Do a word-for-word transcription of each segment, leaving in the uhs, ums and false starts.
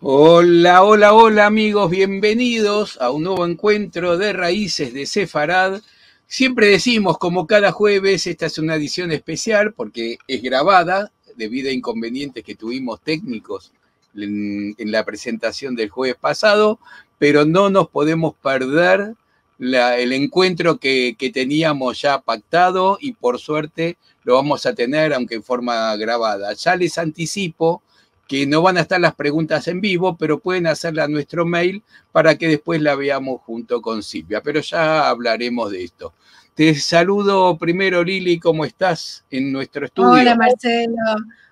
Hola, hola, hola, amigos, bienvenidos a un nuevo encuentro de Raíces de Sefarad. Siempre decimos, como cada jueves, esta es una edición especial porque es grabada debido a inconvenientes que tuvimos técnicos en, en la presentación del jueves pasado, pero no nos podemos perder la, el encuentro que, que teníamos ya pactado y por suerte lo vamos a tener, aunque en forma grabada. Ya les anticipo que no van a estar las preguntas en vivo, pero pueden hacerla a nuestro mail para que después la veamos junto con Silvia. Pero ya hablaremos de esto. Te saludo primero, Lili, ¿cómo estás en nuestro estudio? Hola, Marcelo.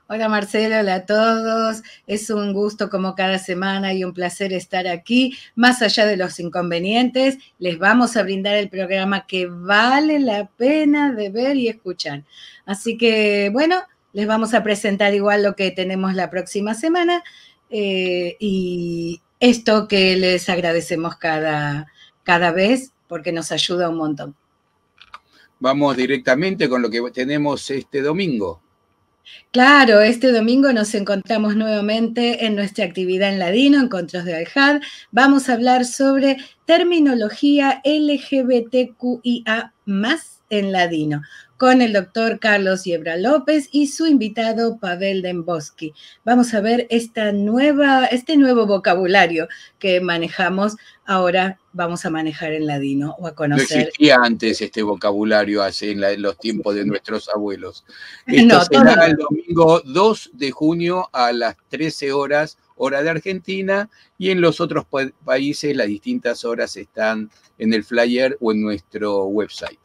Hola, Marcelo, hola a todos. Es un gusto como cada semana y un placer estar aquí. Más allá de los inconvenientes, les vamos a brindar el programa que vale la pena de ver y escuchar. Así que, bueno, les vamos a presentar igual lo que tenemos la próxima semana, eh, y esto que les agradecemos cada, cada vez porque nos ayuda un montón. Vamos directamente con lo que tenemos este domingo. Claro, este domingo nos encontramos nuevamente en nuestra actividad en ladino, Encontros de Alhad. Vamos a hablar sobre terminología L G B T Q I A más en ladino, con el doctor Carlos Yebra López y su invitado Pavel Demboski. Vamos a ver esta nueva, este nuevo vocabulario que manejamos ahora, vamos a manejar en ladino o a No conocer. existía antes este vocabulario hace en la- en los tiempos de nuestros abuelos. No, Esto será todo el domingo dos de junio a las trece horas, hora de Argentina, y en los otros pa- países las distintas horas están en el flyer o en nuestro website.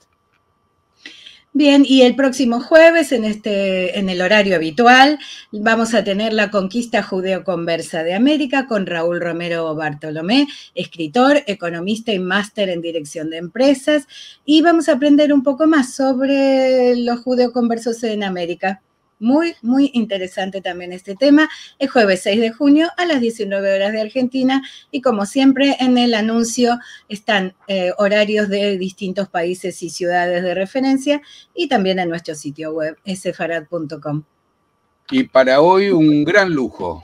Bien, y el próximo jueves, en este, en el horario habitual, vamos a tener la Conquista Judeo-Conversa de América con Raúl Romero Bartolomé, escritor, economista y máster en dirección de empresas. Y vamos a aprender un poco más sobre los judeoconversos en América. Muy, muy interesante también este tema. El jueves seis de junio a las diecinueve horas de Argentina. Y como siempre, en el anuncio están, eh, horarios de distintos países y ciudades de referencia y también en nuestro sitio web, sefarad punto com. Y para hoy, un gran lujo.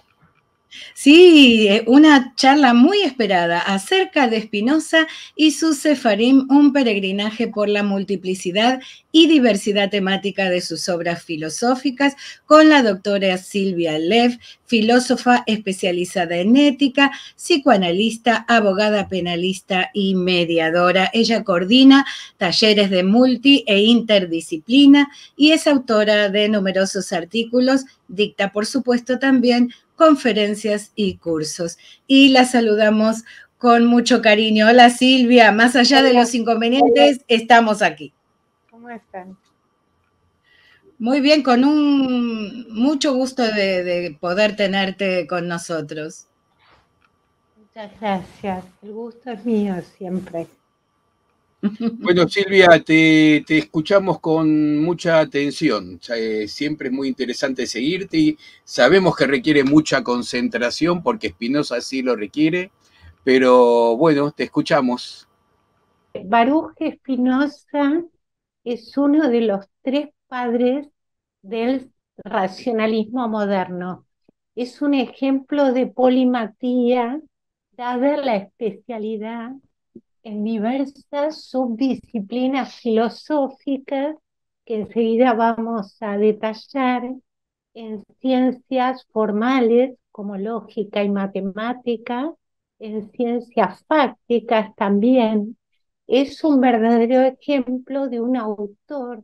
Sí, eh, una charla muy esperada acerca de Spinoza y sus Sefarim, un peregrinaje por la multiplicidad y diversidad temática de sus obras filosóficas, con la doctora Silvia Leff, filósofa especializada en ética, psicoanalista, abogada penalista y mediadora. Ella coordina talleres de multi e interdisciplina y es autora de numerosos artículos. Dicta, por supuesto, también conferencias y cursos. Y la saludamos con mucho cariño. Hola, Silvia, más allá de los inconvenientes, estamos aquí. ¿Cómo están? Muy bien, con un mucho gusto de, de poder tenerte con nosotros. Muchas gracias. El gusto es mío siempre. Bueno, Silvia, te, te escuchamos con mucha atención. Eh, siempre es muy interesante seguirte y sabemos que requiere mucha concentración porque Spinoza sí lo requiere, pero bueno, te escuchamos. Baruch Spinoza es uno de los tres padres del racionalismo moderno. Es un ejemplo de polimatía, dada la especialidad en diversas subdisciplinas filosóficas que enseguida vamos a detallar, en ciencias formales como lógica y matemática, en ciencias fácticas también. Es un verdadero ejemplo de un autor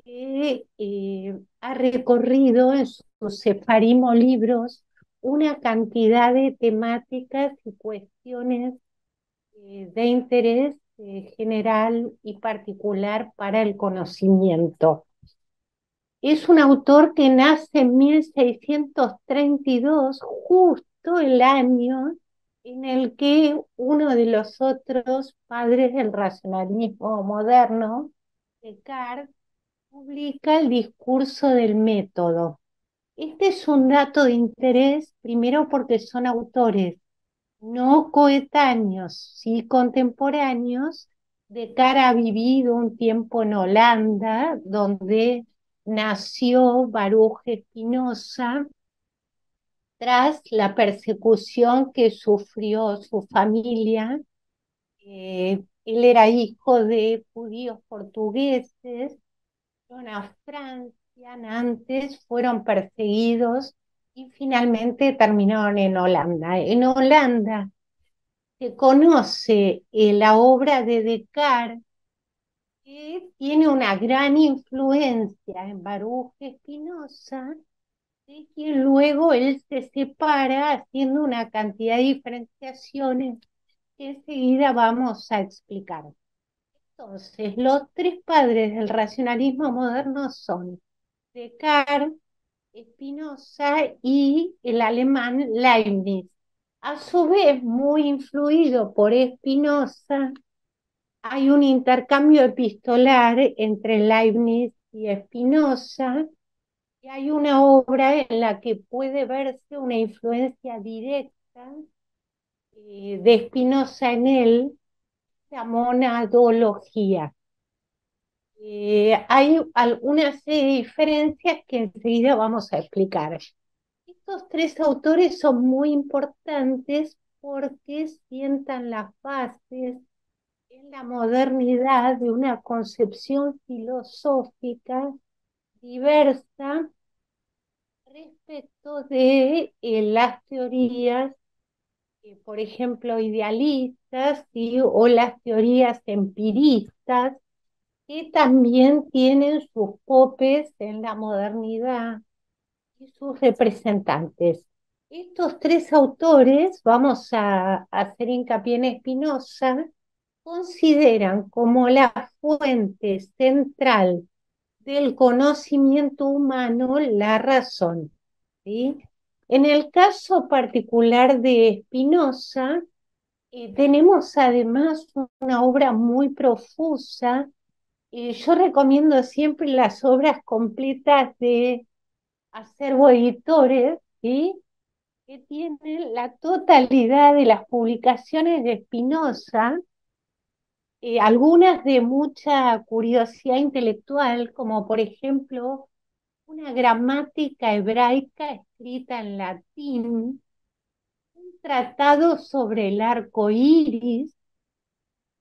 que, eh, ha recorrido en sus Sefarim o libros una cantidad de temáticas y cuestiones, eh, de interés, eh, general y particular para el conocimiento. Es un autor que nace en mil seiscientos treinta y dos, justo el año en el que uno de los otros padres del racionalismo moderno, Descartes, publica el Discurso del Método. Este es un dato de interés, primero porque son autores no coetáneos, sí contemporáneos. Descartes ha vivido un tiempo en Holanda, donde nació Baruch Spinoza. tras la persekusion ke sufrio su famiya. Eh, el era ijo de djudios portuguezes, fueron a Fransia antes, fueron perseguidos i finalmente terminaron en Olanda. En Olanda se konose, eh, la ovra de Descartes, ke tiene una gran influensia en Baruch Spinoza, de kien luego el se separa aziendo una kantidad de diferensiasiones ke ensegida vamos a eksplikar. Entonses, los tres padres del rasionalizmo moderno son Descartes, Spinoza i el aleman Leibniz. A su vez, muy influido por Spinoza, ay un interkambio epistolar entre Leibniz i Spinoza, i ay una ovra en la ke puede verse una influensia direkta, eh, de Spinoza en el, la monadolojia. Eh, ay algunas, eh, diferensias ke ensegida vamos a eksplikar. Estos tres autores son muy importantes porke sientan las bazes en la modernidad de una konsepsion filozofika diversa respekto de, eh, las teorias, eh, por enshemplo, idealistas, si, o las teorias empiristas, ke tambien tienen sus popes en la modernidad i sus reprezentantes. Estos tres autores, vamos a, a azer inkapie en Spinoza, konsideran komo la fuente sentral del konosimiento umano la razon, si. En el kazo partikular de Spinoza, eh, tenemos ademas una ovra muy profuza. Eh, yo rekomiendo siempre las ovras kompletas de Acervo Editores, si, ke tiene la totalidad de las publikasiones de Spinoza, eh, algunas de mucha kuriosidad intelektual, komo por enshemplo una gramatika ebraika eskrita en latin, un tratado sovre el arko iris,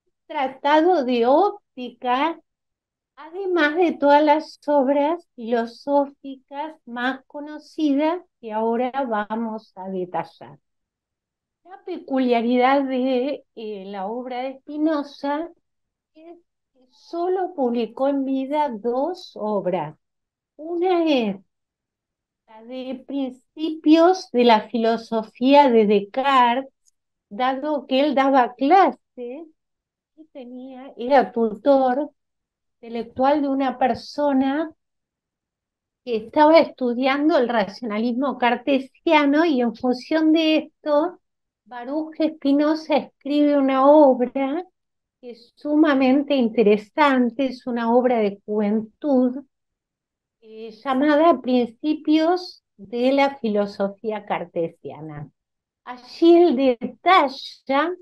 un tratado de optika, ademas de todas las ovras filozofikas mas konosidas ke agora vamos a detayar. La pekuliaridad de, eh, la ovra de Spinoza es ke solo publiko en vida dos ovras. Una es la de Principios de la Filosofia de Descartes, dado ke el dava klase i tenia, era tutor intelektual de una persona ke estava estudiando el rasionalizmo kartesiano, i en funsion de esto, Baruch Spinoza eskrive una ovra ke es sumamente interesante, es una ovra de djuventud, eh, yamada Principios de la Filosofia Kartesiana. Ayi el detaya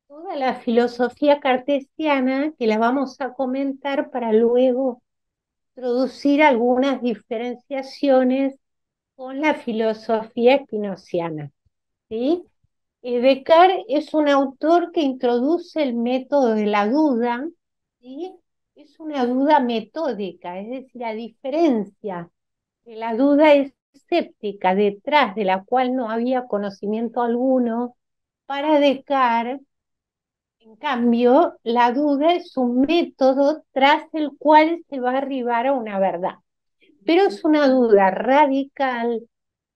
toda la filozofia kartesiana, ke la vamos a komentar para luego introdusir algunas diferensiasiones kon la filozofia espinosiana, si. Eh, Descartes es un autor ke introduse el metodo de la duda, si. Es una duda metodika, es dezir, a diferensia de la duda eseptika, detras de la kual no avia konosimiento alguno, para Descartes, en kambio, la duda es un metodo tras el kual se va a arrivar a una verdad. Pero es una duda radikal,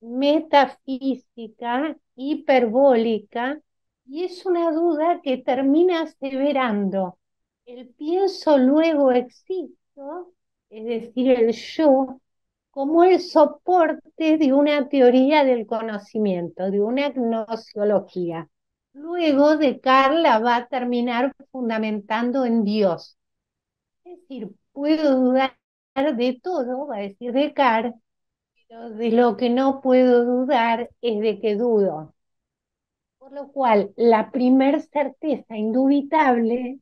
metafizika, iperbolika, i es una duda ke termina aseverando el pienso luego existo, es dezir, el yo, komo el soporte de una teoria del konosimiento, de una gnosiolojia. Luego Descartes la va a terminar fundamentando en Dios. Es dezir, puedo dudar de todo, va a dezir Descartes, pero de lo ke no puedo dudar es de ke dudo. Por lo kual, la primer serteza indubitable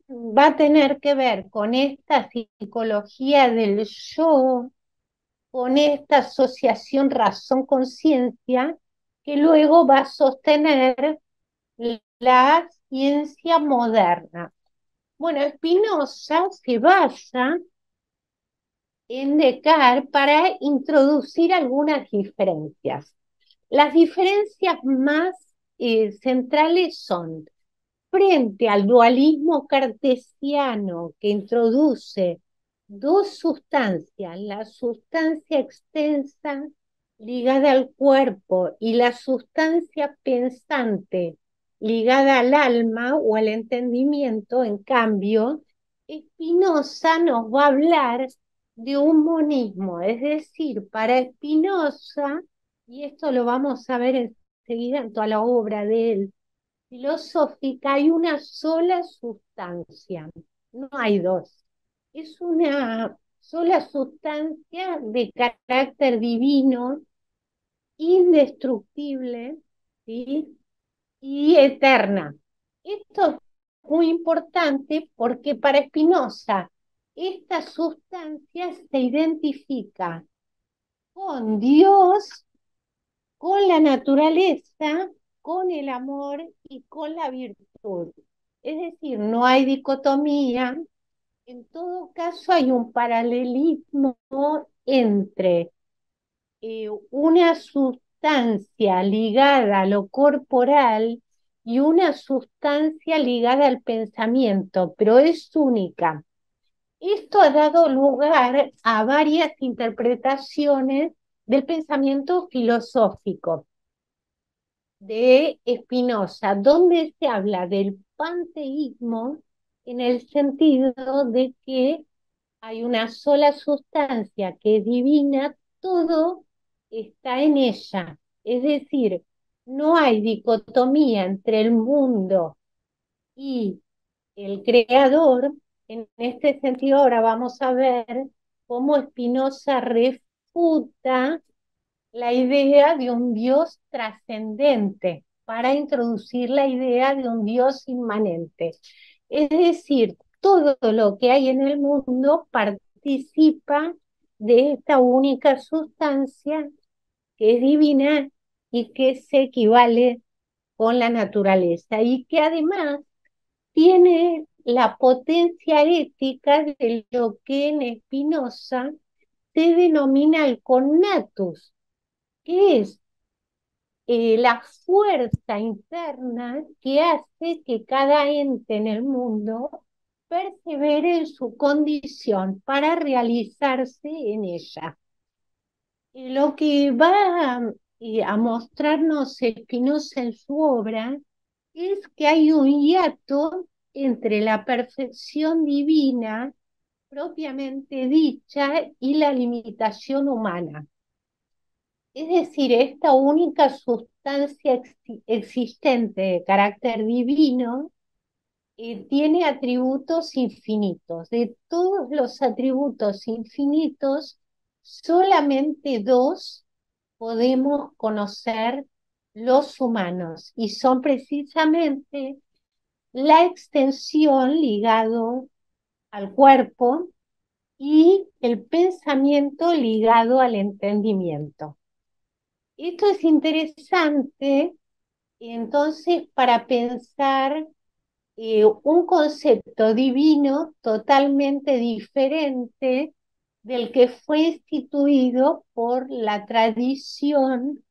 va a tener ke ver kon esta sikolojia del yo, con esta asosiasion razon-konsiensia ke luego va a sostener la siensia moderna. Bueno, Spinoza se basa en Descartes para introdusir algunas diferensias. Las diferensias mas, eh, sentrales son, frente al dualizmo kartesiano ke introduse dos sustansias, la sustansia ekstensa ligada al kuerpo i la sustansia pensante ligada al alma o al entendimiento, en kambio, Spinoza mos va a avlar de un monizmo. Es dezir, para Spinoza, i esto lo vamos a ver enseguida en toda la ovra de el, filozofika, ay una sola sustansia, no ay dos. Es una sola sustansia de karakter divino, indestruktivle, si, i eterna. Esto es muy importante porke para Spinoza esta sustansia se identifika kon Dios, kon la naturaleza, kon el amor i kon la virtud. Es dezir, no ay dikotomia. En todo kazo, ay un paralelizmo entre, eh, una sustansia ligada a lo korporal i una sustansia ligada al pensamiento, pero es unika. Esto a dado lugar a varias interpretasiones del pensamiento filozofiko de Spinoza, donde se avla del panteizmo en el sentido de ke ay una sola sustansia ke es divina, todo esta en eya. Es dezir, no ay dikotomia entre el mundo i el kreador. En este sentido, agora vamos a ver komo Spinoza refuta la idea de un Dios trasendente para introdusir la idea de un Dios inmanente. Es dezir, todo lo ke ay en el mundo partisipa de esta unika sustansia ke es divina i ke se ekivale kon la naturaleza i ke ademas tiene la potensia etika de lo ke en Spinoza se denomina el conatus, ke es, eh, la fuersa interna ke aze ke kada ente en el mundo persevere en su kondision para realizarse en eya. I lo ke va, eh, a mostrarmos Spinoza en su ovra es ke ay un iato entre la perfeksion divina propiamente dicha i la limitasion umana. Es dezir, esta unika sustansia ekzi-, ekzistente de karakter divino, eh, tiene atributos infinitos. De todos los atributos infinitos, solamente dos podemos konoser los umanos, i son presizamente la ekstension ligado al kuerpo i el pensamiento ligado al entendimiento. Esto es interesante, entonces, para pensar, eh, un konsepto divino totalmente diferente del ke fue instituido por la tradision,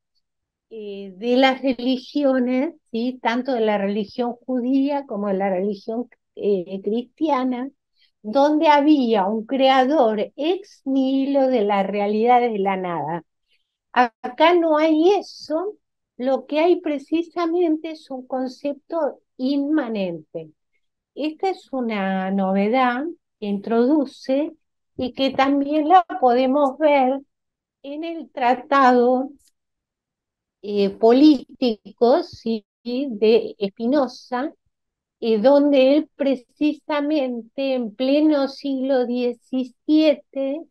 eh, de las religiones, si, tanto de la religion djudia komo de la religion, eh, kristiana, donde avia un kreador ex nihilo de las realidades de la nada. Aka no ay esto, lo ke ay presizamente es un konsepto inmanente. Esta es una novedad ke introduse i ke tambien la podemos ver en el tratado, eh, polítiko, si, de Spinoza, eh, donde el presizamente en pleno siglo diecisiete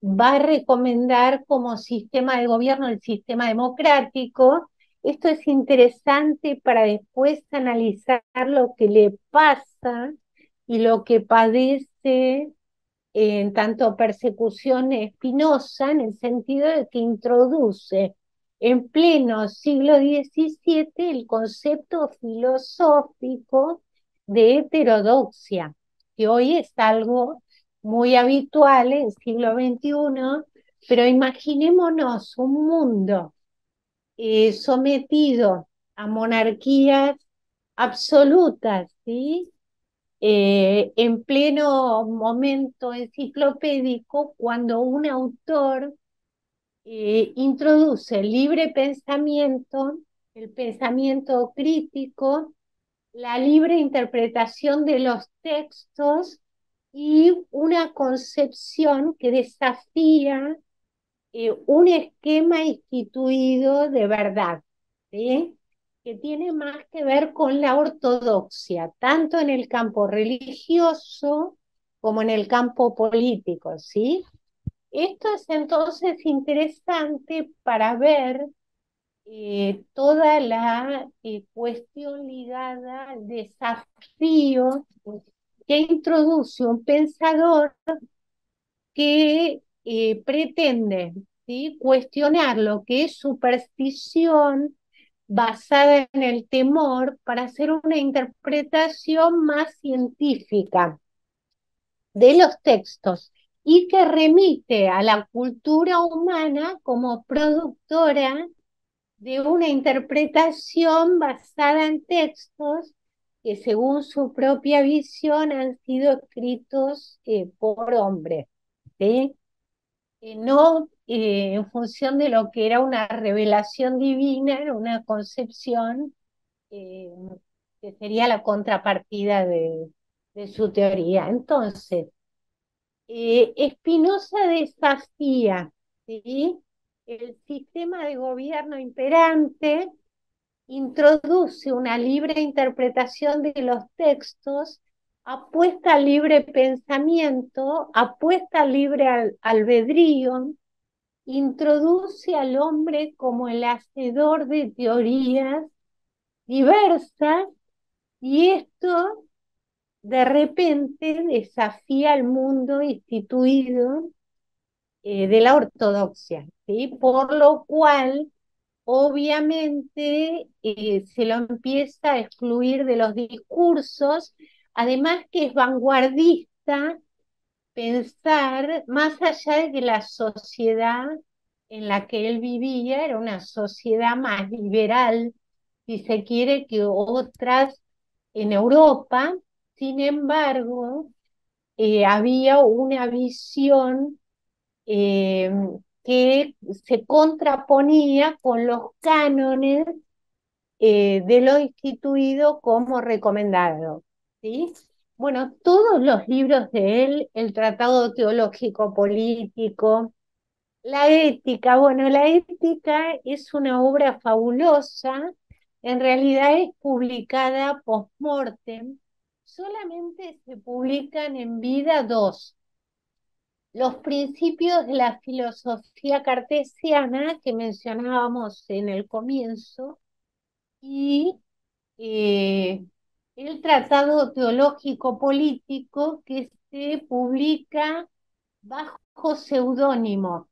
va a rekomendar komo sistema de govierno el sistema demokratiko. Esto es interesante para despues analizar lo ke le pasa i lo ke padese en tanto persekusion Spinoza, en el sentido de ke introduze en pleno siglo diezisiete el konsepto filozofiko de eterodoksia, ke oy es algo muy avitual en siglo ventiuno, pero imajinemonos un mundo, eh, sometido a monarkias absolutas, si? Eh, en pleno momento ensiklopediko, kuando un autor, eh, introduze el livre pensamiento, el pensamiento kritiko, la livre interpretasion de los tekstos i una konsepsion ke dezafia, eh, un eskema instituido de verdad, si? Ke tiene mas ke ver kon la ortodoksia, tanto en el kampo relijiozo komo en el kampo politiko, si? Esto es entonses interesante para ver, eh, toda la, eh, kuestion ligada al dezafio ke introduze un pensador ke, eh, pretende, si, kuestionar lo ke es superstision bazada en el temor para azer una interpretasion mas sientifika de los tekstos i ke remite a la kultura umana komo produktora de una interpretasion bazada en tekstos ke, segun su propia vizion, han sido eskritos, eh, por ombres, si? Eh, no, eh, en funsion de lo ke era una revelasion divina, era una konsepsion, eh, ke seria la kontrapartida de, de su teoria. Entonses, eh, Spinoza dezafia, si, el sistema de govierno imperante, introduze una livre interpretasion de los tekstos, apuesta al livre pensamiento, apuesta al livre al-, albedrio, introduze al ombre komo el azedor de teorias diversas, i esto de repente dezafia al mundo instituido, eh, de la ortodoksia, si? Por lo kual, obviamente, eh, se lo empieza a eskluir de los diskursos, ademas ke es vanguardista pensar mas aya de ke la sosiedad en la ke el bivia, era una sosiedad mas liberal, si se kiere, ke otras en Evropa. Sin embargo, eh, avia una vizion, eh, ke se kontraponia kon los kanones, eh, de lo instituido komo rekomendado, si? Bueno, todos los livros de el, el Tratado Teologiko Politiko, la Etika, bueno, la Etika es una ovra fabuloza, en realidad es publikada post-mortem, solamente se publikan en vida dos. Los prinsipios de la filozofia kartesiana ke mensionavamos en el komienso i, eh, el Tratado Teologiko Politiko ke se publika bajo seudonimo,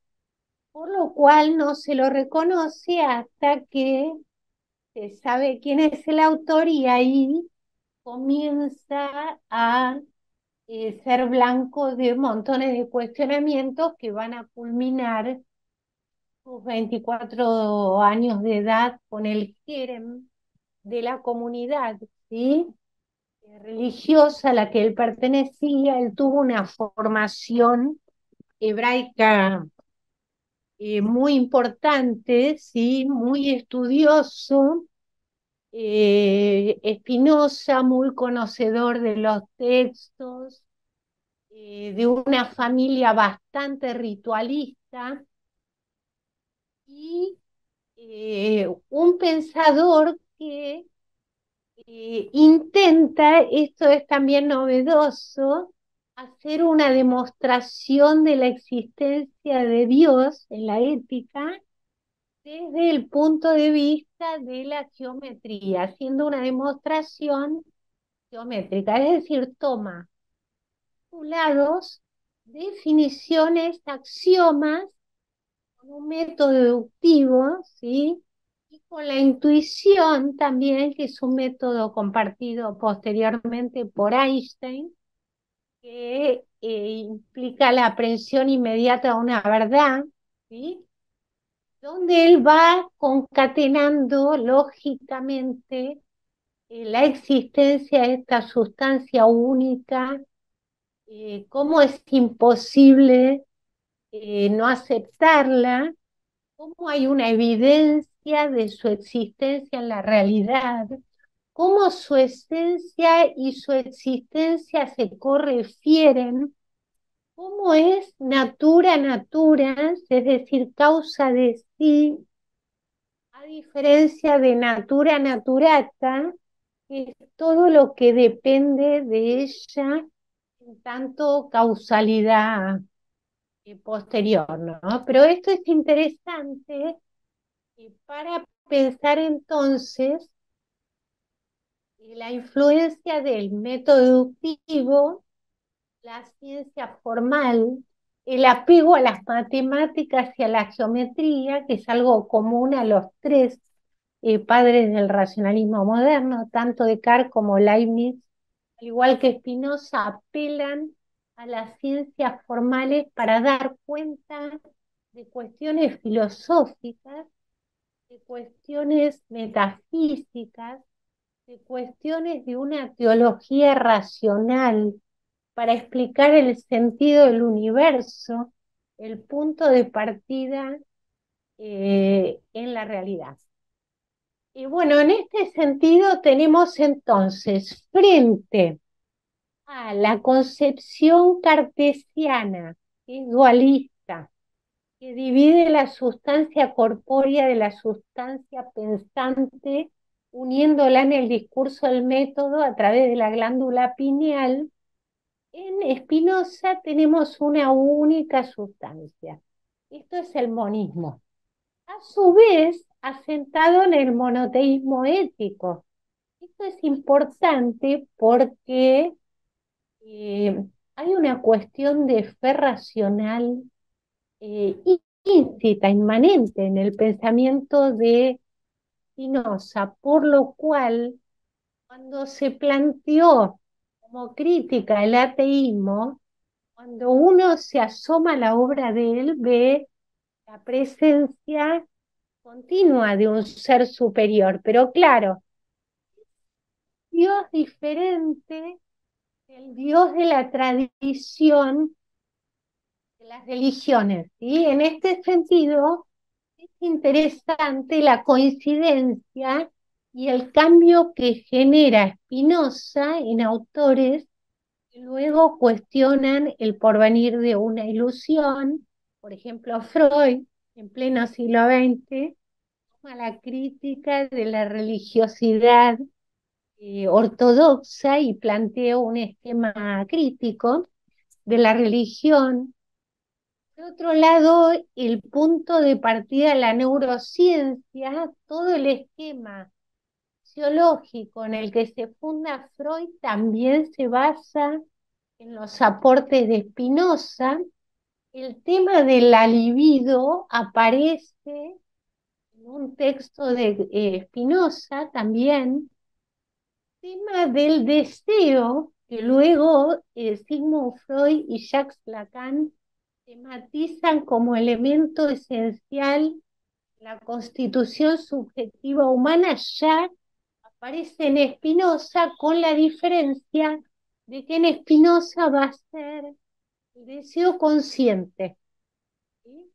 por lo kual no se lo rekonoze asta ke se save ken es el autor i ayi komienza a, eh, ser blanko de montones de kuestionamientos ke van a kulminar sus ventikuatro anyos de edad kon el kerem de la komunidad, si? Eh, relijioza a la ke el pertenesia. El tuvo una formasion ebraika, eh, muy importante, si? Muy estudiozo, eh, Spinoza, muy konosedor de los tekstos, eh, de una familia bastante ritualista, i, eh, un pensador ke, eh, intenta, esto es tambien novedozo, azer una demostrasion de la eksistensia de Dios en la Etika desde el punto de vista de la geometria, aziendo una demostrasion geometrika, es dezir, toma postulados definisiones, aksiomas, kon un metodo deduktivo, si? I kon la intuision tambien, ke es un metodo kompartido posteriormente por Einstein, ke, eh, implika la aprension inmediata de una verdad, si? Donde el va konkatenando lojikamente, eh, la egzistensia de esta sustansia unika, eh, komo es imposivle, eh, no aseptarla, komo ay una evidensia de su egzistensia en la realidad, komo su esensia i su egzistensia se korefieren, komo es natura naturans, es dezir, kauza de si, a diferensia de natura naturata, ke es todo lo ke depende de eya en tanto kauzalidad, eh, posterior, no? Pero esto es interesante, eh, para pensar entonses, eh, la influensia del metodo deduktivo, la siensia formal, el apego a las matematikas i a la jeometria, ke es algo komun a los tres, eh, padres del rasionalizmo moderno, tanto Descartes komo Leibniz, al igual ke Spinoza, apelan a las siensias formales para dar kuenta de kuestiones filozofikas, de kuestiones metafizikas, de kuestiones de una teolojia rasional para esplikar el sentido del universo, el punto de partida, eh, en la realidad. I bueno, en este sentido tenemos entonses, frente a la konsepsion kartesiana, ke es dualista, ke divide la sustansia korporea de la sustansia pensante, uniendola en el diskurso del metodo a traves de la glandula pineal, en Spinoza tenemos una unika sustansia. Esto es el monizmo. A su vez, asentado en el monoteizmo etiko. Esto es importante porke, eh, ay una kuestion de fe rasional, eh, insita, inmanente en el pensamiento de Spinoza, por lo kual, kuando se planteo komo kritika el ateizmo, kuando uno se asoma a la ovra de el, ve la presensia kontinua de un ser superior. Pero klaro, Dios diferente del Dios de la tradision de las religiones, si? En este sentido, es interesante la koinsidensia i el kambio ke genera Spinoza en autores ke luego kuestionan el porvenir de una iluzion, por enshemplo, Freud, en pleno siglo vente, toma la kritika de la relijiozidad, eh, ortodoksa i plantea un eskema kritiko de la relijion. Por otro lado, el punto de partida de la neurosiensia, todo el eskema fisiolojiko en el ke se funda Freud tambien se baza en los aportes de Spinoza. El tema de la libido aparese en un teksto de, eh, Spinoza tambien. Tema del dezeo, ke luego, eh, Sigmund Freud i Jacques Lacan tematizan komo elemento esensial de la konstitusion subjetiva umana, ya aparese en Spinoza, kon la diferensia de ke en Spinoza va a ser el dezeo konsiente, si?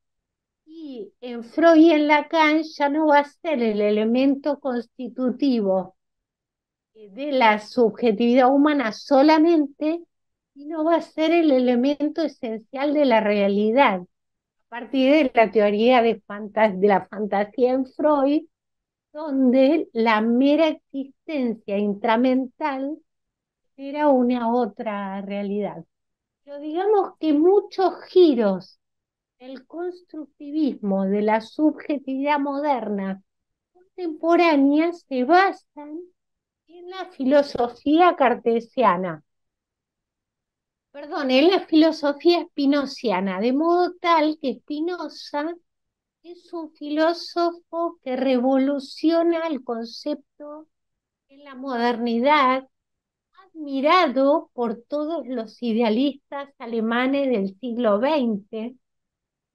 I en Freud i en Lacan ya no va a ser el elemento konstitutivo de la subjetividad umana solamente, sino va a ser el elemento esensial de la realidad, a partir de la teoria de fanta-, de la fantasia en Freud, donde la mera existencia intramental genera una otra realidad. Pero digamos ke muchos giros del konstruktivismo, de la subjetividad moderna kontemporania, se bazan en la filozofia kartesiana. perdón, en la filosofía espinosiana, de modo tal que Spinoza es un filósofo que revoluciona el concepto en la modernidad, admirado por todos los idealistas alemanes del siglo veinte,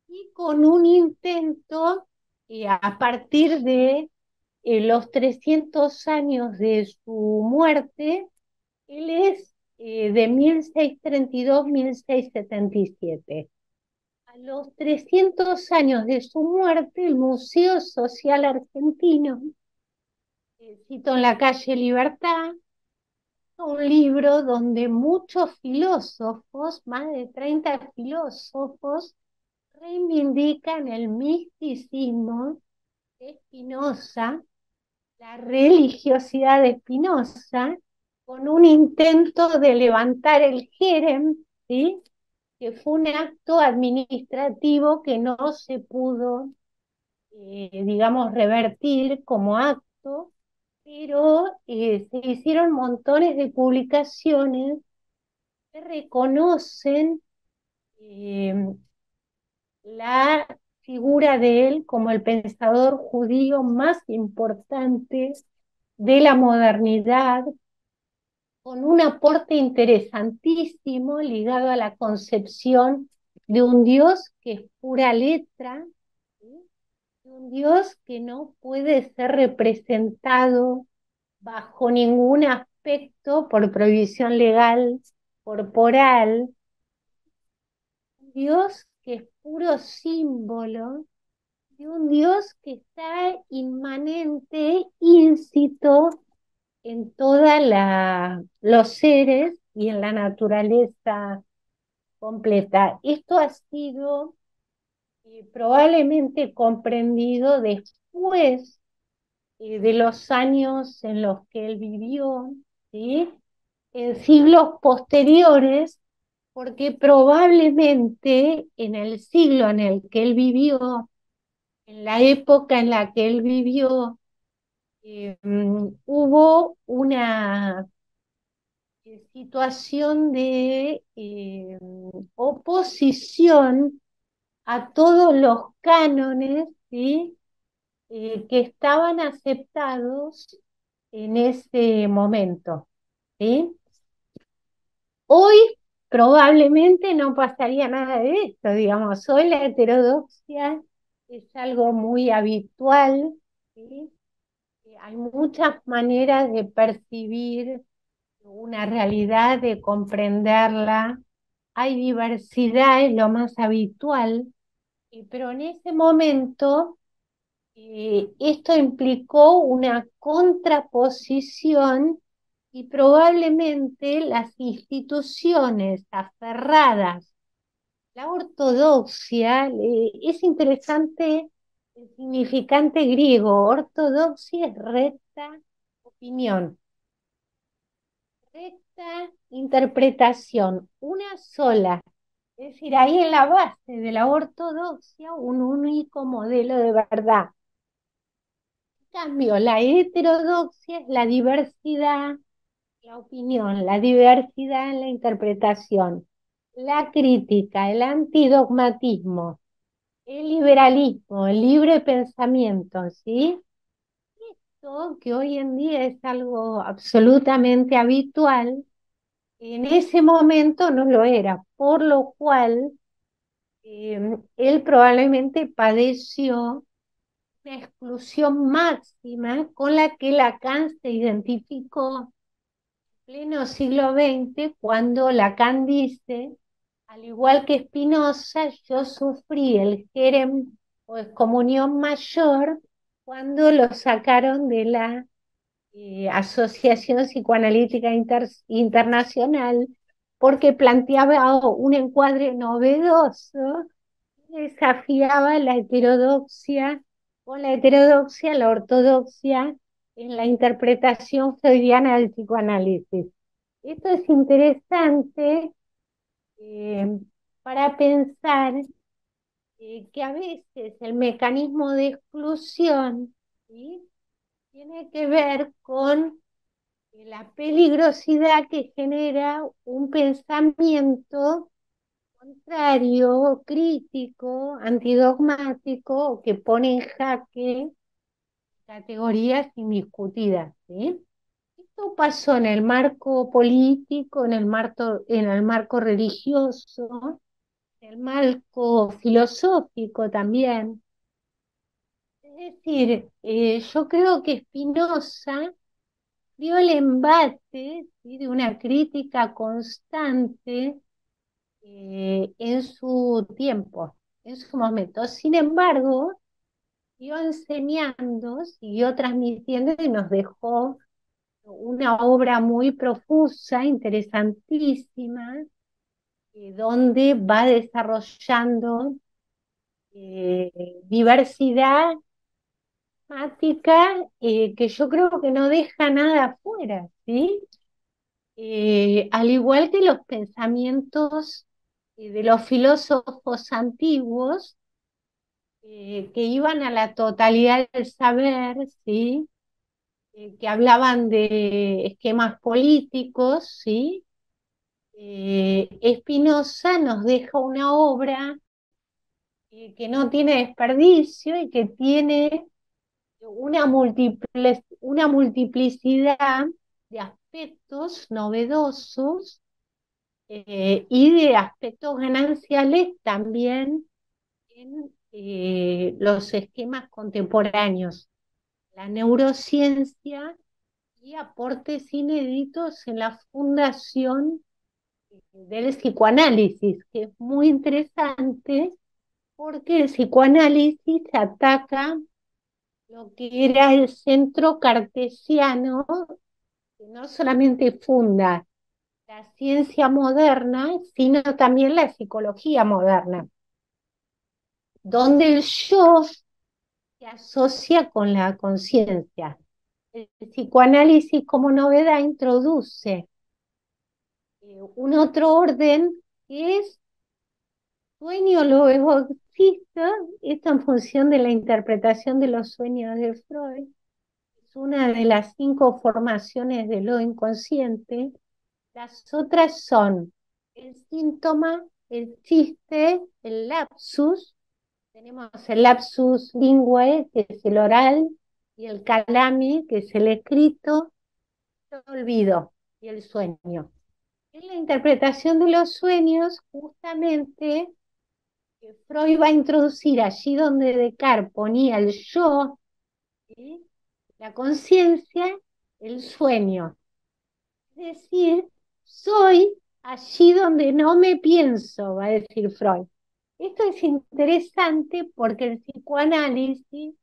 y con un intento, eh, a partir de, eh, los trescientos años de su muerte, él es, eh, de mil seiscientos treinta y dos, mil seiscientos setenta y siete. A los trescientos años de su muerte, el Museo Social Argentino, eh, cito en la calle Libertad, un libro donde muchos filósofos, más de treinta filósofos, reivindican el misticismo de Spinoza, la religiosidad de Spinoza, con un intento de levantar el jerem, ¿sí? Que fue un acto administrativo que no se pudo, eh, digamos, revertir como acto, pero, eh, se hicieron montones de publicaciones que reconocen, eh, la figura de él como el pensador judío más importante de la modernidad, con un aporte interesantísimo ligado a la concepción de un Dios que es pura letra, ¿sí? De un Dios que no puede ser representado bajo ningún aspecto por prohibición legal, corporal. Un Dios que es puro símbolo de un Dios que está inmanente, íncito en toda la, los seres y en la naturaleza completa. Esto ha sido, eh, probablemente comprendido después, eh, de los años en los que él vivió, ¿sí? En siglos posteriores, porque probablemente en el siglo en el que él vivió, en la época en la que él vivió, eh, mm, hubo una, eh, situación de, eh, oposición a todos los cánones, ¿sí? Eh, que estaban aceptados en ese momento, ¿sí? Hoy probablemente no pasaría nada de esto, digamos. Hoy la heterodoxia es algo muy habitual, ¿sí? Eh, hay muchas maneras de percibir una realidad, de comprenderla. Hay diversidad, es lo más habitual, eh, pero en ese momento, eh, esto implicó una contraposición y probablemente las instituciones aferradas, la ortodoxia, eh, es interesante el significante griego. Ortodoxia es recta opinión, recta interpretación, una sola. Es decir, ahí en la base de la ortodoxia un único modelo de verdad. En cambio, la heterodoxia es la diversidad, la opinión, la diversidad en la interpretación, la crítica, el antidogmatismo, el liberalismo, el libre pensamiento, ¿sí? Esto que hoy en día es algo absolutamente habitual, en ese momento no lo era, por lo cual, eh, él probablemente padeció una exclusión máxima con la que Lacan se identificó en pleno siglo veinte, cuando Lacan dice: "Al igual que Spinoza, yo sufrí el jerem o excomunión mayor cuando lo sacaron de la, eh, Asociación Psicoanalítica Inter-, Internacional, porque planteaba un encuadre novedoso, desafiaba la heterodoxia, con la heterodoxia, la ortodoxia en la interpretación freudiana del psicoanálisis". Esto es interesante, eh, para pensar, eh, que a veces el mecanismo de exclusión, ¿sí?, tiene que ver con la peligrosidad que genera un pensamiento kontrario, kritiko, antidogmatiko, ke pone en jake kategorias indiskutidas, si? Esto paso en el marko politiko, en el marko, en el marko religiozo, en el marko filozofiko tambien. Es dizir, eh, yo kreo ke Spinoza avrio el embate, si, de una kritika konstante, eh, en su tiempo, en su momento. Sin embargo, siguio ensenyando, siguio transmitiendo i mos dejo una ovra muy profuza, interesantisima, eh, donde va desaroyando, eh, diversidad tematika, eh, ke yo kreo ke no deja nada afuera, si? Eh, al igual ke los pensamientos, eh, de los filozofos antiguos, eh, ke ivan a la totalidad del saber, si? Eh, ke avlavan de eskemas politikos, si? Eh, Spinoza mos deja una ovra, eh, ke no tiene desperdisio i ke tiene una multipli-, una multiplisidad de aspektos novedozos, eh, i de aspektos ganansiales tambien en, eh, los eskemas kontemporaneos, la neurosiensia i aportes ineditos en la fundasion del psikoanalisis, ke es muy interesante porke el psikoanalisis ataka lo ke era el sentro kartesiano, ke no solamente funda la siensia moderna, sino tambien la psikolojia moderna, donde el yo se asosia kon la konsiensia. El psikoanalisis komo novedad introduse, eh, un otro orden ke es suenyo luego existo, esto en funsion de la interpretasion de los suenyos de Freud. Es una de las sinko formasiones de lo inkonsiente. Las otras son el sintoma, el chiste, el lapsus. Tenemos el lapsus linguae, ke es el oral, i el kalami, ke es el eskrito, el olvido i el suenyo. En la interpretasion de los suenyos, justamente, eh, Freud va a introdusir ayi donde Descartes ponia el yo, si, la konsiensia, el suenyo. Es dizir, soy ayi donde no me pienso, va a dizir Freud. Esto es interesante porke el psikoanalisis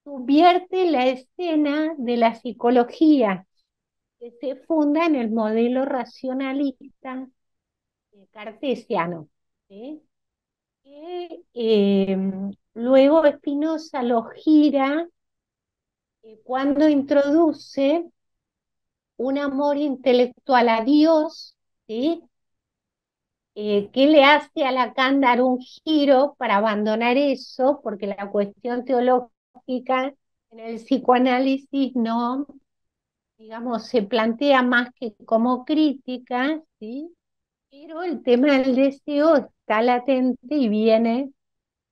subvierte la eskena de la psikolojia ke se funda en el modelo rasionalista, eh, kartesiano, si? Ke, eh, luego Spinoza lo gira, eh, kuando introduse un amor intelektual a Dios, si? Eh, ke le aze a Lacan dar un giro para abandonar esto, porke la kuestion teolojika en el psikoanalisis no, digamos, se plantea mas ke komo kritika, si? Pero el tema del dezeo esta latente i viene,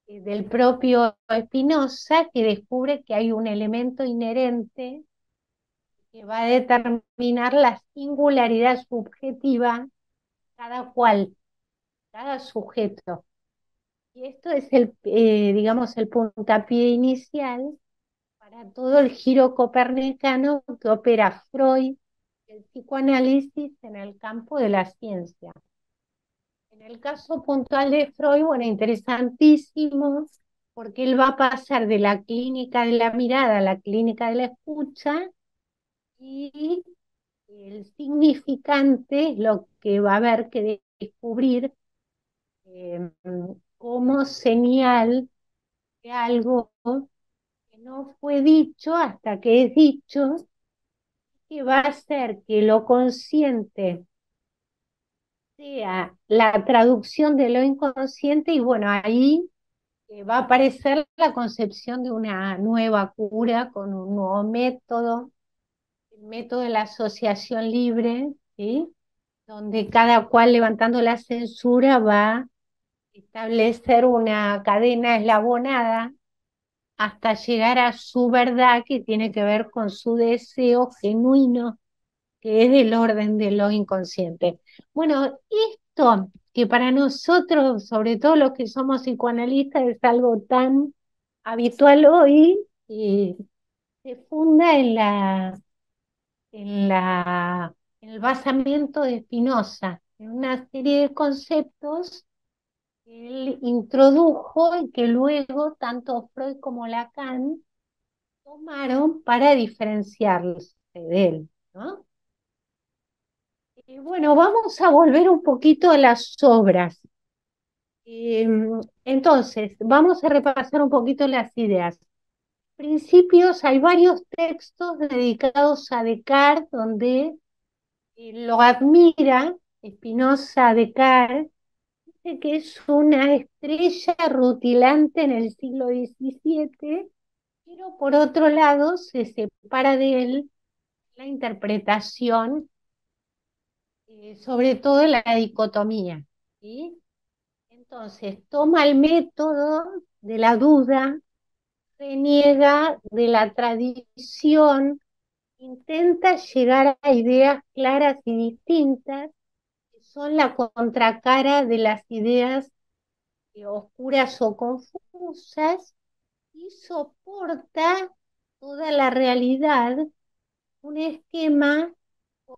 eh, del propio Spinoza, ke deskuvre ke ay un elemento inerente ke va a determinar la singularidad subjetiva de kada kual, kada sujeto. I esto es el, eh, digamos, el puntapie inisial para todo el giro kopernikano ke opera Freud, el psikoanalisis en el kampo de la siensia. En el kazo puntual de Freud, bueno, interesantisimo, porke el va a pasar de la klinika de la mirada a la klinika de la eskucha, i el signifikante es lo ke va a aver ke deskuvrir, eh, komo senyal de algo ke no fue dicho asta ke es dicho, ke va a azer ke lo konsiente sea la traduksion de lo inkonsiente, i bueno, ayi, eh, va a apareser la konsepsion de una nueva kura kon un nuevo metodo, ke método de la asociación libre, ¿sí? Donde cada cual, levantando la censura, va a establecer una cadena eslabonada hasta llegar a su verdad, que tiene que ver con su deseo genuino, que es del orden de lo inconsciente. Bueno, esto que para nosotros, sobre todo los que somos psicoanalistas, es algo tan habitual hoy, eh, se funda en la, en la, en el basamiento de Spinoza, en una serie de conceptos que él introdujo y que luego tanto Freud como Lacan tomaron para diferenciarse de él, ¿no? Eh, bueno, vamos a volver un poquito a las obras. Em, entonces, vamos a repasar un poquito las ideas. Principios, hay varios textos dedicados a Descartes donde, eh, lo admira Spinoza. Descartes dice que es una estrella rutilante en el siglo diecisiete, pero por otro lado se separa de él la interpretación, eh, sobre todo la dicotomía, ¿sí? Entonces, toma el método de la duda, reniega de la tradición, intenta llegar a ideas claras y distintas, que son la contracara de las ideas, eh, oscuras o confusas, y soporta toda la realidad un esquema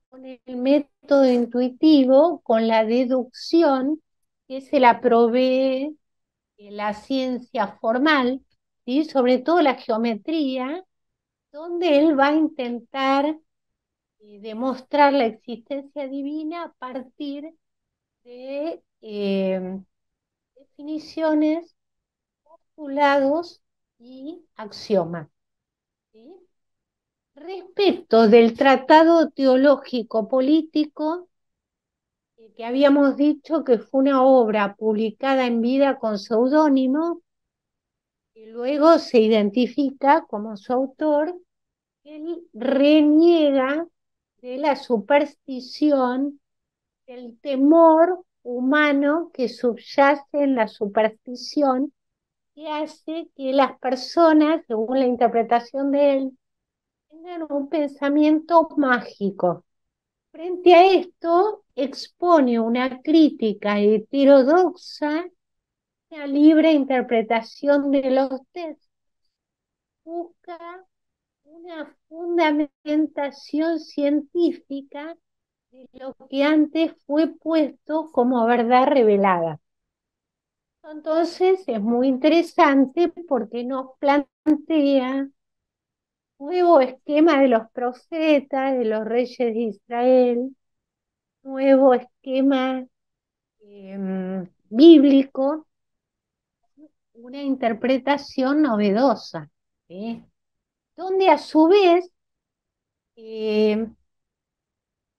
con el método intuitivo, con la deducción que se la provee, eh, la ciencia formal, ¿sí? Sobre todo la geometría, donde él va a intentar, eh, demostrar la existencia divina a partir de, eh, definiciones, postulados y axiomas, ¿sí? Respecto del tratado teológico político, eh, que habíamos dicho que fue una obra publicada en vida con seudónimo, que luego se identifica como su autor, él reniega de la superstición, del temor humano que subyace en la superstición, que hace que las personas, según la interpretación de él, tengan un pensamiento mágico. Frente a esto, expone una crítica heterodoxa, una libre interpretación de los textos, busca una fundamentación científica de lo que antes fue puesto como verdad revelada. Entonces es muy interesante porque nos plantea nuevo esquema de los profetas, de los reyes de Israel, nuevo esquema, em, bíblico, una interpretación novedosa, ¿sí? Donde a su vez, em,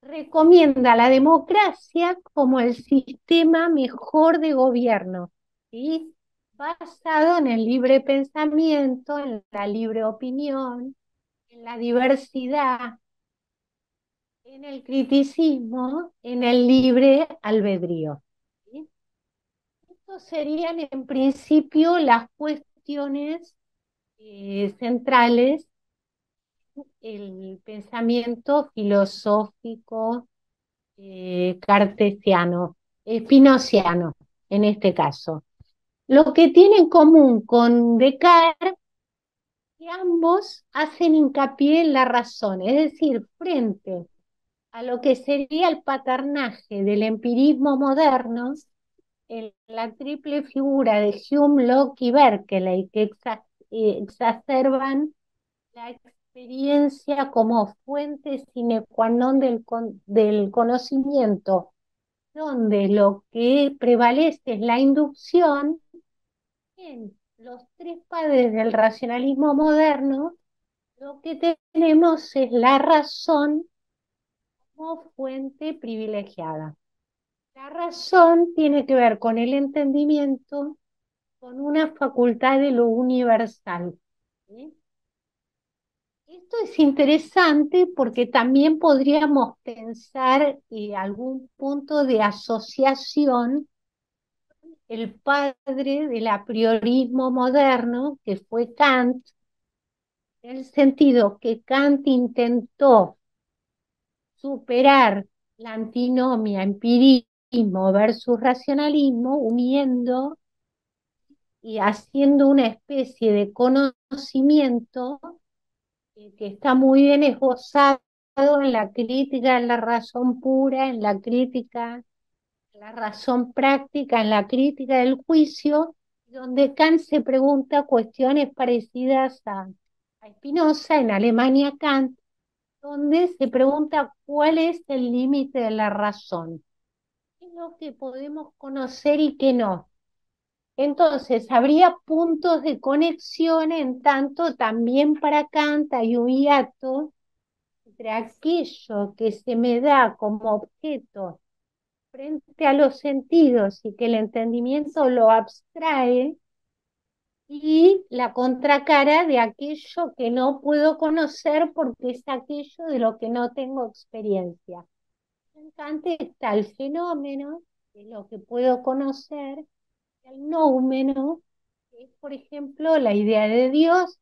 recomienda la democracia como el sistema mejor de gobierno, ¿sí? Basado en el libre pensamiento, en la libre opinión, en la diversidad, en el criticismo, en el libre albedrío, ¿sí? Estas serían en principio las cuestiones, eh, centrales, el pensamiento filosófico, eh, cartesiano, espinociano, en este caso. Lo que tiene en común con Descartes, que ambos hacen hincapié en la razón, es decir, frente a lo que sería el paternaje del empirismo moderno, en la triple figura de Hume, Locke y Berkeley, que exa-, eh, exacerban la experiencia como fuente sine qua non del con-, del conocimiento, donde lo que prevalece es la inducción, en los tres padres del racionalismo moderno, lo que tenemos es la razón como fuente privilegiada. La razón tiene que ver con el entendimiento, con una facultad de lo universal, ¿sí? Esto es interesante porque también podríamos pensar, eh, algun punto de asosiasion, el padre del apriorismo moderno, que fue Kant, en el sentido que Kant intento superar la antinomia empirismo versus rasionalismo, uniendo i aziendo una especie de konosimiento, eh, ke esta muy bien esbozado en la kritika a la razon pura, en la kritika a la razon praktika, en la kritika del juisio, donde Kant se pregunta kuestiones parezidas a, a Spinoza, en Alemania Kant, donde se pregunta kual es el limite de la razon, ke es lo ke podemos konoser i ke no. Entonses, avria puntos de koneksion, en tanto tambien para Kant ay un iato entre akeyo ke se me da komo objeto frente a los sentidos i ke el entendimiento lo abstrae, i la kontrakara de akeyo ke no puedo konoser porke es akeyo de lo ke no tengo eksperiensia. En Kant esta el fenomeno, ke es lo ke puedo konoser, i el noumeno, ke es, por enshemplo, la idea de Dios,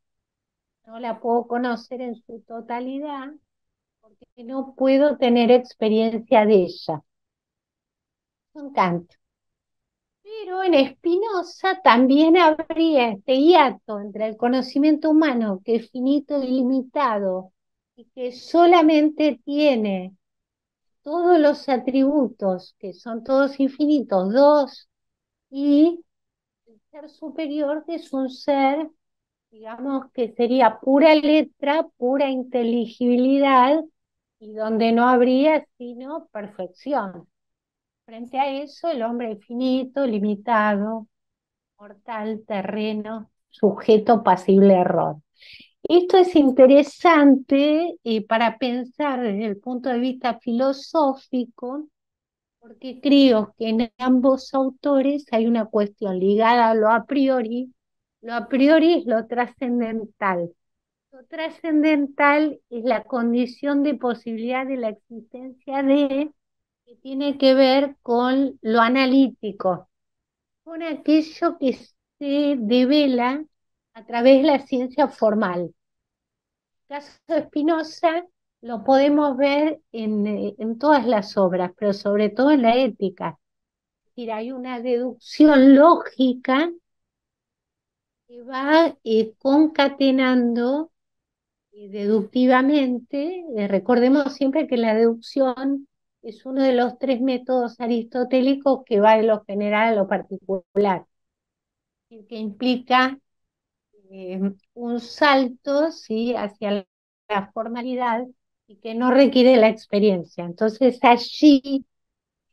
no la puedo konoser en su totalidad porke no puedo tener eksperiensia de eya. En Kant. Pero en Spinoza tambien avria este iato entre el konosimiento umano, ke es finito i limitado, i ke solamente tiene todos los atributos, ke son todos infinitos, dos, i el ser superior, ke es un ser, digamos, ke seria pura letra, pura inteligibilidad, i donde no avria sino perfeksion. Frente a eyo, el ombre es finito, limitado, mortal, terreno, sujeto pasible a error. Esto es interesante, eh, para pensar desde el punto de vista filosófico, porke kreo ke en ambos autores ay una kuestion ligada a lo a priori. Lo a priori es lo trascendental. Lo trascendental es la kondision de posibilidad de la existencia de, ke tiene ke ver kon lo analítiko, kon akeyo ke se devela a traves de la siensia formal. El kazo de Spinoza lo podemos ver en, eh, en todas las obras, pero sobre todo en la Ética. Es decir, hay una deduksion lojika ke va, eh, konkatenando, eh, deduktivamente. Eh, rekordemos siempre ke la deduksion es uno de los tres metodos aristotelikos ke va de lo jeneral a lo partikular, i ke implika, eh, un salto, si, asia la formalidad i ke no rekiere la eksperiensia. Entonses, ayi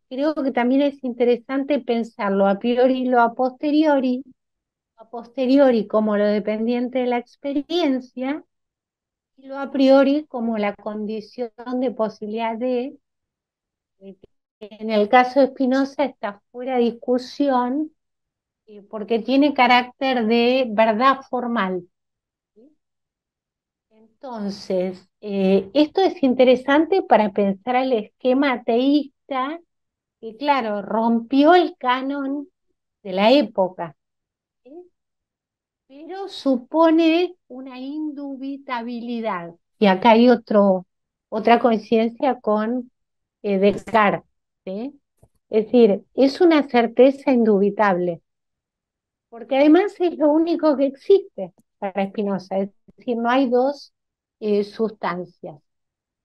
kreo ke tambien es interesante pensar lo a priori i lo a posteriori, a posteriori komo lo dependiente de la eksperiensia i lo a priori komo la kondision de posibilidad de, eh, en el kazo de Spinoza esta fuera de diskusion, eh, porke tiene karakter de verdad formal. Entonses, eh, esto es interesante para pensar el eskema ateista, ke, klaro, rompio el kanon de la epoka, si, pero supone una indubitabilidad. I aka ay otro, otra koinsidensia kon, eh, Descartes, si. Es dizir, es una serteza indubitable, porke ademas es lo uniko ke existe para Spinoza, es dizir, no ay dos, eh, sustansias.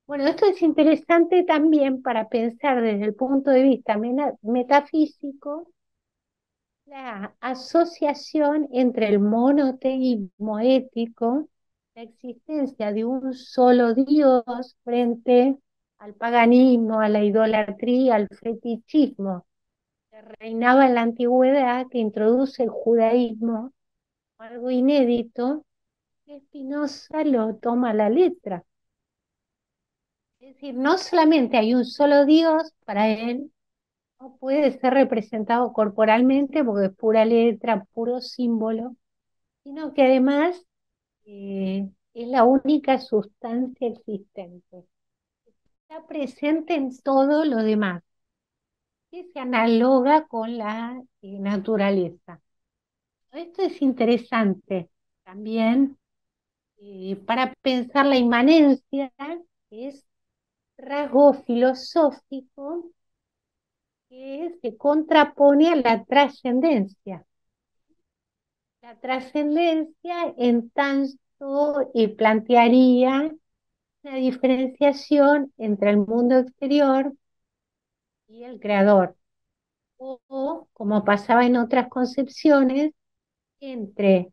Bueno, esto es interesante tambien para pensar desde el punto de vista mena-, metafiziko, la asosiasion entre el monoteismo etiko, la existencia de un solo Dios, frente al paganismo, a la idolatria, al fetichismo ke reinava en la antigüedad, ke introduse el djudaismo, algo inedito, i Spinoza lo toma a la letra. Es dizir, no solamente ay un solo Dios, para el no puede ser representado korporalmente porke es pura letra, puro simbolo, sino ke ademas, eh, es la única sustancia existente. Está presente en todo lo demás, que se analoga con la, eh, naturaleza. Esto es interesante también, eh, para pensar la inmanencia, que es rasgo filosófico que se contrapone a la trascendencia. La trascendencia, en tanto, eh, plantearía una diferenciación entre el mundo exterior y el creador, o, como pasaba en otras concepciones, entre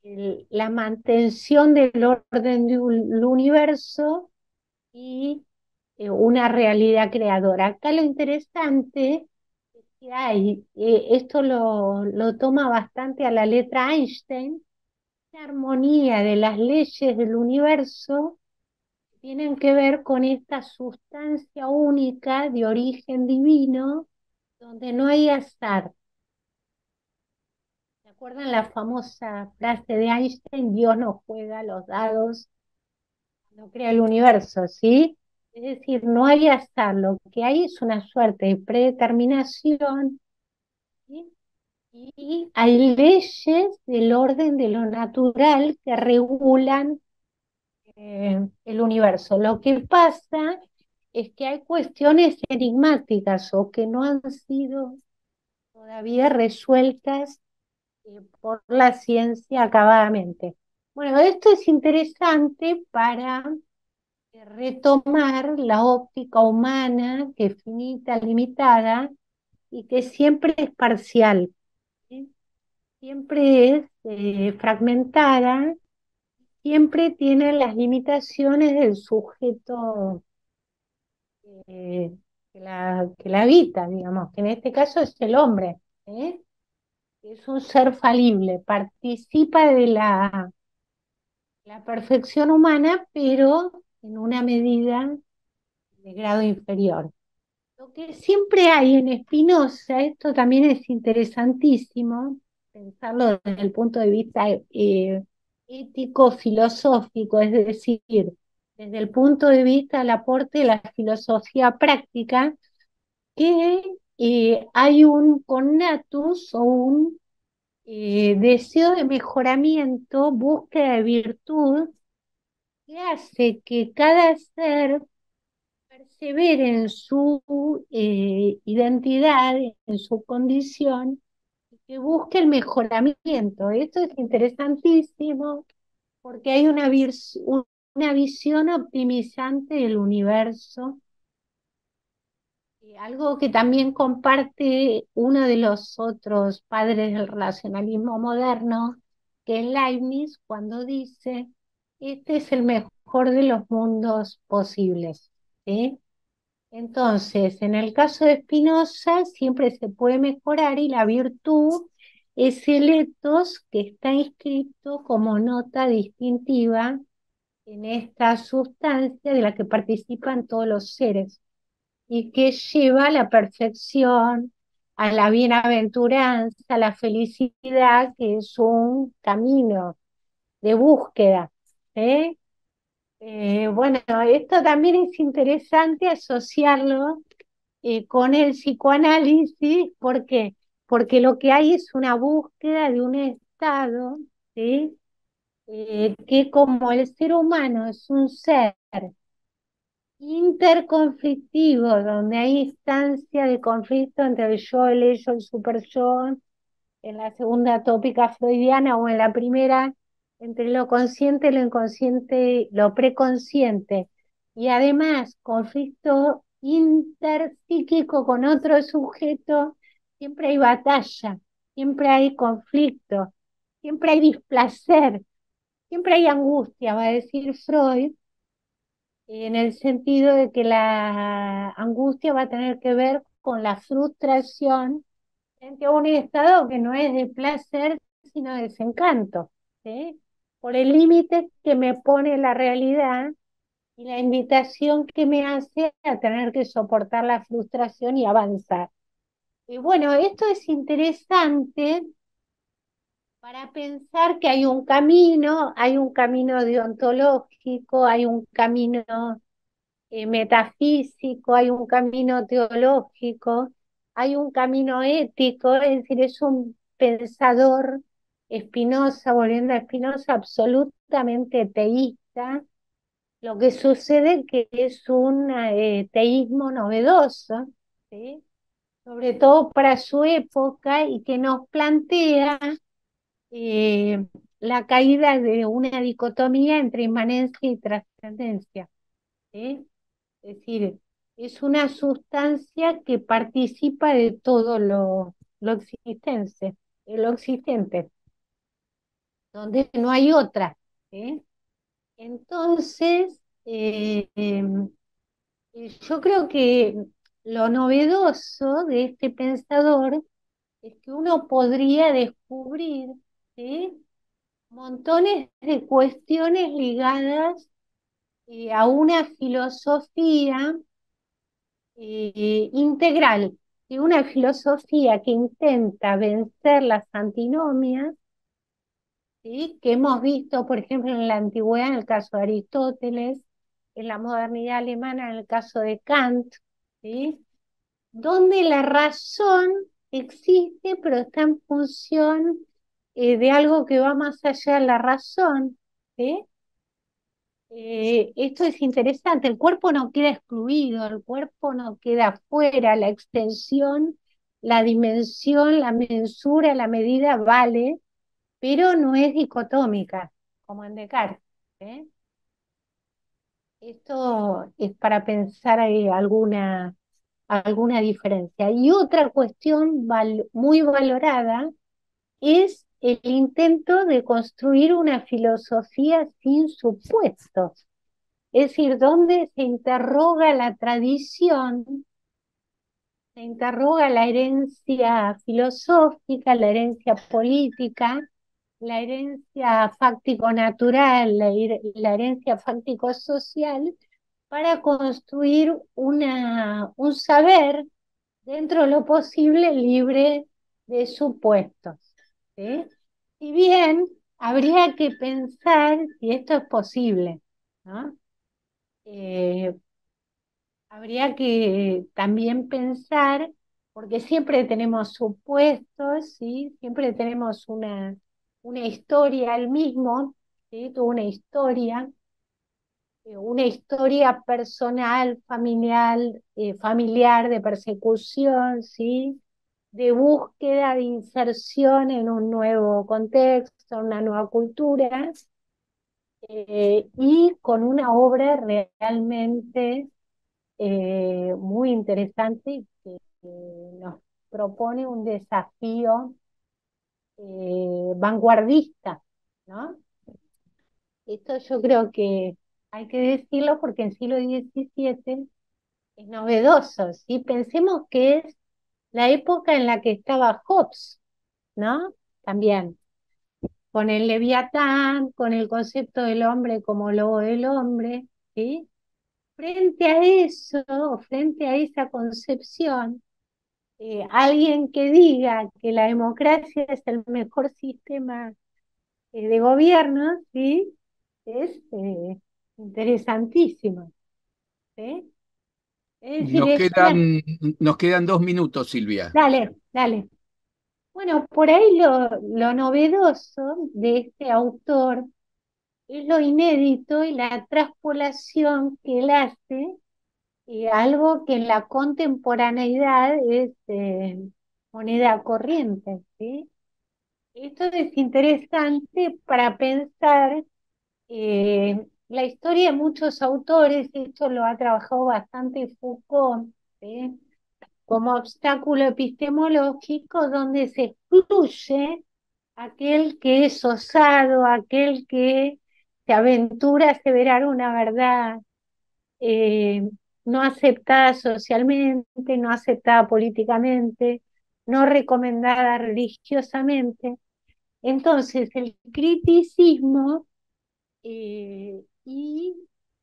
el, la mantención del orden del universo y, eh, una realidad creadora. Acá lo interesante es que hay, eh, esto lo, lo toma bastante a la letra Einstein, la armonía de las leyes del universo tienen que ver con esta sustancia única de origen divino, donde no hay azar. ¿Se acuerdan la famosa frase de Einstein? Dios no juega los dados cuando crea el universo, ¿sí? Es decir, no hay azar, lo que hay es una suerte de predeterminación, ¿sí? Y hay leyes del orden de lo natural que regulan, eh, el universo. Lo que pasa es que hay cuestiones enigmáticas o que no han sido todavía resueltas, eh, por la ciencia acabadamente. Bueno, esto es interesante para, eh, retomar la óptica humana, que es finita, limitada, y que siempre es parcial, ¿sí? Siempre es, eh, fragmentada, siempre tiene las limitaciones del sujeto, eh, que la, que la habita, digamos, que en este caso es el hombre, ¿eh? Es un ser falible, participa de la, la perfección humana, pero en una medida de grado inferior. Lo que siempre hay en Spinoza, esto también es interesantísimo, pensarlo desde el punto de vista, eh, ético, filosófico, es decir, desde el punto de vista del aporte de la filosofía práctica, que, eh, hay un conatus o un, eh, deseo de mejoramiento, búsqueda de virtud, que hace que cada ser persevere en su, eh, identidad, en su condición, y que busque el mejoramiento. Esto es interesantísimo porque hay una, una visión optimizante del universo. Y algo que también comparte uno de los otros padres del racionalismo moderno, que es Leibniz, cuando dice: "Este es el mejor de los mundos posibles", ¿sí? Entonces, en el caso de Spinoza, siempre se puede mejorar y la virtud es el ethos que está inscrito como nota distintiva en esta sustancia de la que participan todos los seres y que lleva a la perfección, a la bienaventuranza, a la felicidad, que es un camino de búsqueda, ¿eh? Eh, bueno, esto también es interesante asociarlo, eh, con el psicoanálisis. ¿Por qué? Porque lo que hay es una búsqueda de un estado, ¿sí? Eh, que como el ser humano es un ser interconflictivo, donde hay instancia de conflicto entre el yo, el ello, el superyo, en la segunda tópica freudiana, o en la primera, entre lo consciente, lo inconsciente, lo preconsciente, y además conflicto interpsíquico con otro sujeto, siempre hay batalla, siempre hay conflicto, siempre hay displazer, siempre hay angustia, va a decir Freud, en el sentido de que la angustia va a tener que ver con la frustración frente a un estado que no es de placer, sino de desencanto, ¿sí? Por el límite que me pone la realidad y la invitación que me hace a tener que soportar la frustración y avanzar. Y bueno, esto es interesante para pensar ke ay un kamino, ay un kamino deontolojiko, ay un kamino, eh, metafiziko, ay un kamino teolojiko, ay un kamino etiko, es dizir, es un pensador, Spinoza, volviendo a Spinoza, absolutamente teista. Lo ke susede ke es un, eh, teizmo novedozo, si? Sovre todo para su epoka, i ke mos plantea, eh, la kaida de una dikotomia entre imanensia i transendensia, si? Es dizir, es una sustansia ke partisipa de todo lo, lo egzistente, lo egzistente, donde no ay otra, si? Entonses, eh, em, eh, yo kreo ke lo novedozo de este pensador es ke uno podria deskuvrir, si, montones de kuestiones ligadas, eh, a una filozofia, eh, integral, si, una filozofia ke intenta venser las antinomias, si, ke emos visto, por enshemplo, en la antigüedad, en el kazo de Aristóteles, en la modernidad alemana, en el kazo de Kant, si, donde la razon egziste, pero esta en funsion, eh, de algo ke va mas aya de la razon, si. Eh, esto es interesante, el kuerpo no keda eskluido, el kuerpo no keda fuera, la ekstension, la dimension, la mensura, la medida vale, pero no es dikotomika, komo en Descartes, si. Esto es para pensar, eh, alguna, alguna diferensia. I otra kuestion val-, muy valorada es el intento de konstruir una filozofia sin supuestos, es dizir, donde se interroga la tradision, se interroga la erensia filozofika, la erensia politika, la erensia faktiko-natural, la her-, la erensia faktiko-sosial, para konstruir una, un saver dentro de lo posivle livre de supuestos, si? Si bien avria ke pensar si esto es posivle, no? Eh, avria ke tambien pensar, porke siempre tenemos supuestos, si? Siempre tenemos una, una istoria, el mizmo, si, tuvo una istoria, eh, una istoria personal, familiar, eh, familiar de persekusion, si, de buskeda, de insersion en un nuevo konteksto, una nueva kultura, eh, i kon una ovra realmente, eh, muy interesante, ke, ke mos propone un dezafio, eh, vanguardista, no? Esto yo kreo ke ay ke dizirlo porke en siglo diezisiete es novedozo, si? Pensemos ke es la epoka en la ke estava Hobbes, no? Tambien, kon el Leviatan, kon el konsepto del ombre komo lobo del ombre, si? Frente a esto, frente a esa konsepsion, eh, alguien ke diga ke la demokrasia es el mejor sistema, eh, de govierno, si? Es, eh, interesantisimo, si? Es dizir, es una... Mos kedan, mos kedan dos minutos, Silvia. Dale, dale. Bueno, por ayi lo, lo novedozo de este autor es lo inedito i la traspolasion ke el aze, i algo ke en la kontemporaneidad es, eh, moneda korriente, si? Esto es interesante para pensar, eh, la istoria de muchos autores, esto lo ha trabajado bastante Foucault, si, komo obstakulo epistemolojiko, donde se eskluye akel ke es osado, akel ke se aventura a aseverar una verdad, eh, no aseptada sosialmente, no aseptada politikamente, no rekomendada relijiozamente. Entonses, el kritisizmo, eh, i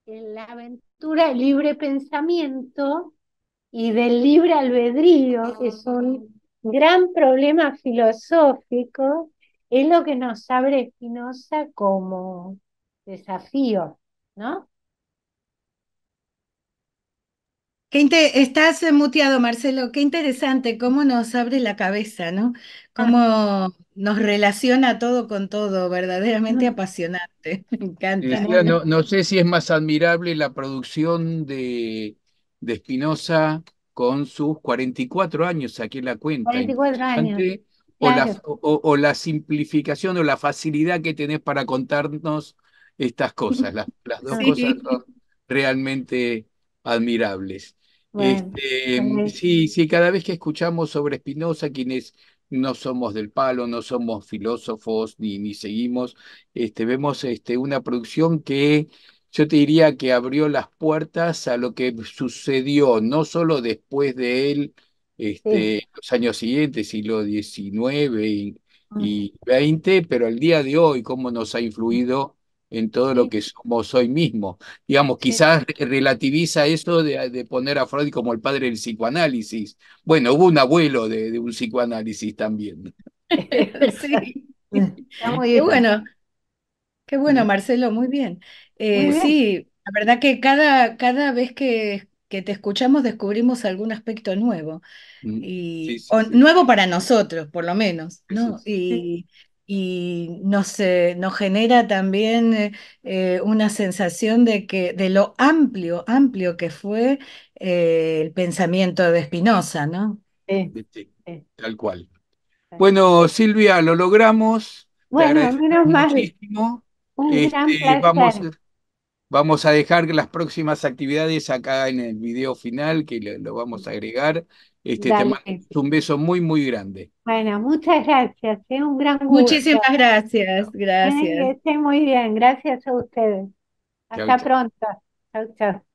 la aventura del livre pensamiento i del livre albedrio, ke es un gran problema filozofiko, es lo que nos abre Spinoza como desafío, ¿no? Ke inte-, estas, eh, muteado, Marcelo. Ke interesante komo mos avre la kavesa, no? Komo mos relasiona todo kon todo, verdaderamente apasionante. Me enkanta. Te desia, no, no se si es mas admirable la produksion de, de Spinoza kon sus kuarenta i kuatro anyos, saki la kuenta. Kuarenta i kuatro anyos. Interesante, o la, o, o la simplifikasion o la fasilidad ke tenes para kontarmos estas kozas. Las, las dos kozas son realmente admirables. Este, si, si kada vez ke eskuchamos sovre Spinoza, kienes no somos del palo, no somos filozofos, ni, ni seguimos, este, vemos, este, una produksion ke yo te diria ke avrio las puertas a lo ke susedio, no solo despues de el, este, los anyos siguientes, siglo diezinueve i, i vente, pero al dia de oy, komo mos a influido en todo lo ke somos oy mizmo. Digamos, kizas re-, relativiza esto de, de poner a Freud komo el padre del psikoanalizis. Bueno, uvo un avuelo de, de un psikoanalizis tambien. Si. Esta muy bien. Ke bueno, ke bueno, Marcelo, muy bien. Eh, si, la verdad ke kada, kada vez ke, ke te eskuchamos deskuvrimos algun aspekto nuevo. I, si, o si. Nuevo para mozotros, por lo menos, no? Si, si. I, i mos, eh, mos genera tambien, eh, una sensasion de ke, de lo amplio, amplio ke fue, eh, el pensamiento de Spinoza, no? Si, si, tal kual. Bueno, Silvia, lo logramos. Te agradezco muchísimo. Bueno, menos mal. Un gran plazer. Este, vamos, vamos a dejar las proximas aktividades aka en el video final, ke lo, lo vamos a agregar. Este, te mando un bezo muy, muy grande. Bueno, muchas gracias, eh, un gran gusto. Muchisimas grasias, grasias. Eh, ke este muy bien, gracias a ustedes. Chau, chau. Hasta pronto. Chau, chau.